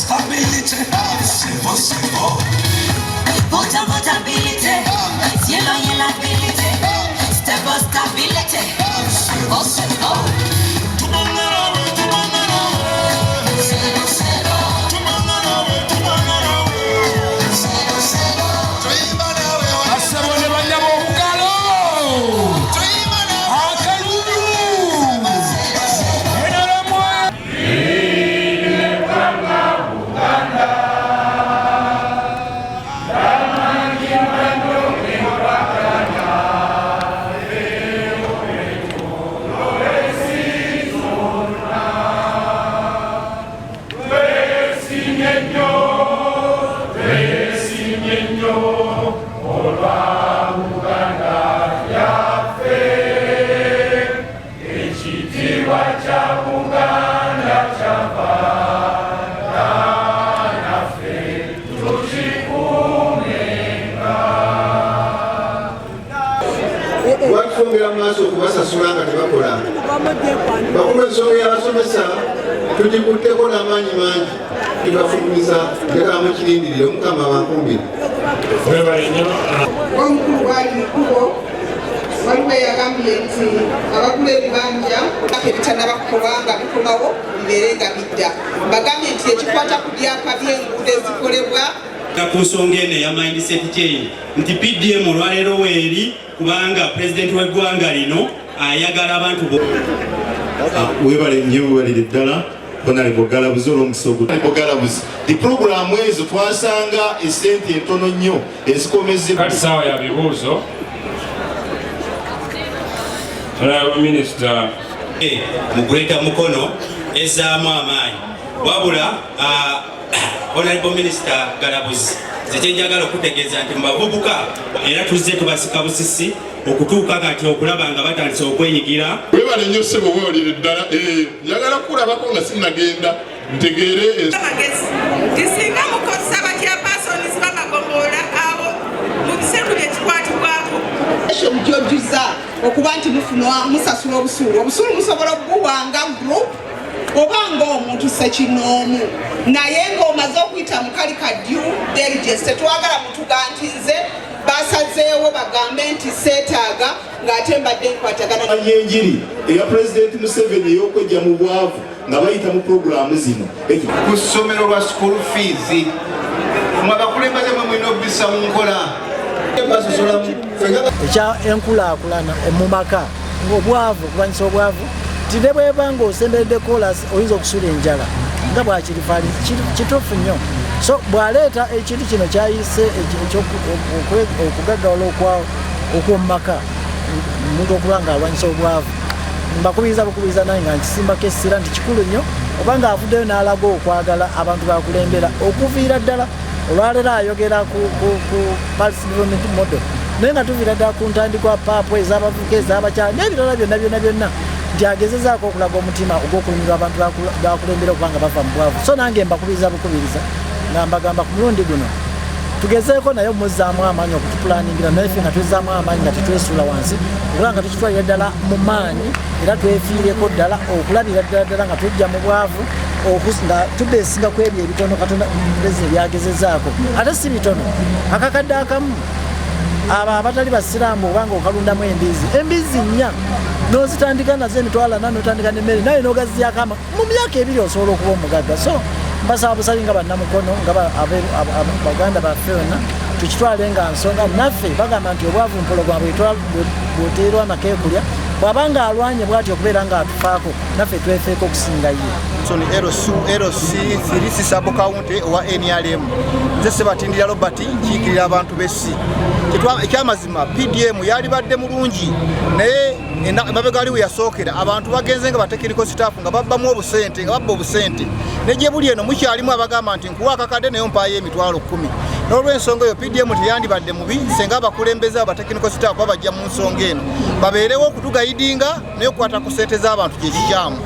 Stability, civil, civil. Votability, yellow, yellow ability, stable stability, civil, civil. Tumangarawe, tumangarawe. Civil, civil. Tumangarawe, tumangarawe. Civil, civil. Basebo ne banyabo, obugalo, akalulu, NRM. Lwaki twongera mu maaso okubasasula nga tebakola? Bakulu, ensonga y'abasomesa tugikutteko n'amaanyi mangi, tubafulumiza. Njagala mukirindirire. Omukama bankumbire. Webale nnyo. Omukulu bwali mukubo, waliwo eyagambye nti abagula ebibanja ebitanaba kukolwa nga bikomawo bibeere nga bidda. Mbagambye nti ekikwata ku byapa by'enguudo ezikolebwa. Ku nsonga eno eya mindset change, nti PDM olwaleero weeri kubanga pulezidenti w'eggwanga lino ayagala abantu bo. Webale nnyo, webalire ddala, Honorable Galabuzi, olw'omukisa ogu. Galabuzi, the puroguramu ezo twasanga esente entono nnyo ezikomezebwa. Kati saawa ya bibuuzo. Honorable Minister. Mu Greater Mukono ezzaamu amaanyi. Wabula Honorable Minister Galabuzi, nze kyenjagala okutegeeza nti mu bavubuka era tuzze tubasika busisi okutuuka kati okulaba nga batandise okwenyigira. Webale nnyo ssebo, weewalire ddala. Njagala kukulabako nga sinnagenda ntegeere. Amagezi nti singa mukozesa bachairpersons bamagombolola abo mu biseera byekikwatibwako. Gyojjuza okuba nti mufuna musasula obusuulu. Obusuulu musobola okubuwanga group oba ng'omuntu sekinoomu, naye ng'omaze okuyita mu kali ka due diligence. Tetwagala mutuga nti nze basazeewo bagambe nti seetaaga ng'ate mbadde nkwatagana. Yenjiri eya Pulezidenti Museveni ey'okwejja mu bwavu nga bayita mu puroguramu zino. Ku ssomero lwa school fees, mwe abakulembeze mwe mulina okubissa mu nkola. Basosolamu. Ekya enkulaakulana mu maka, ngaobwavu, okulwanyisa obwavu, ti ne bweba nga osemberedde kolas, oyinza okusula enjala nga bwakirifaali. Kituufu nnyo. So bw'aleeta ekintu kino kyayise okugaggawala okw'omu maka, omuntu okuba nga alwanyisa obwavu, mbakubiriza bukubiriza naye nga nkisimbako essira nti kikulu nnyo, obanga avuddeyo n'alaga okwagala abantu bakulembera. Okuviira ddala olwaleero ayogera ku Parish Development Model, naye nga tuviira ddala ku ntandikwa paapu ez'abavubuka, ez'abakyala n'ebirala byonna byonna byonna, nti agezezaako okulaga omutima ogw'okulumirwa abantu bakulembera okuba nga bava mu bwavu. So nange mbakubiriza bukubiriza nga mbagamba ku mulundi guno tugezeeko naye omuzzaamu amaanyi okutupulaningira, naye ffe nga twezzaamu amaanyi, nga tetwesuula wansi, okulaba nga tukitwalira ddala mu maanyi era twefiireko ddala okulabira ddala ddala nga tujja mu bwavu, nga tubeesinga ku ebyo ebitono Katonda Pulezidenti byagezezaako. Ate si bitono, akakadde akamu abo abatali basiraamu, obanga okalundamu embizi nnya n'ozitandika nazo 400,000, n'otandika n'emmere naye n'ogazizyako ama mu myaka 2 osobola okuba omugagga. So mbasaba busabi nga bannamukono, nga baganda baffe yonna, tukitwale nga nsonga naffe. Bagamba nti obwavu mpologoma bw'oteerwa amakeekulya. Bw'abanga alwanye bw'ati okubeera nga atufaako, naffe twefeeko okusinga ye. Ni LC 3 sub county owa NRM. Nze Sebatindira Robert, nkiikirira abantu b'essi. Ekyamazima PDM yalibadde mulungi, naye emabega wali we yasookera abantu bagenze nga ba technical staff nga babbamu obusente, nga babba obusente. Ne gye buli eno mukyalimu abagamba nti nkuwa akakadde naye ompaayo 100,000. N'olwensonga eyo PDM teyandibadde mubi senga abakulembeze abo ba technical staff babajja mu nsonga eno, babeerewo okutuguidinga, naye okukwata ku sente z'abantu kyekikyamu.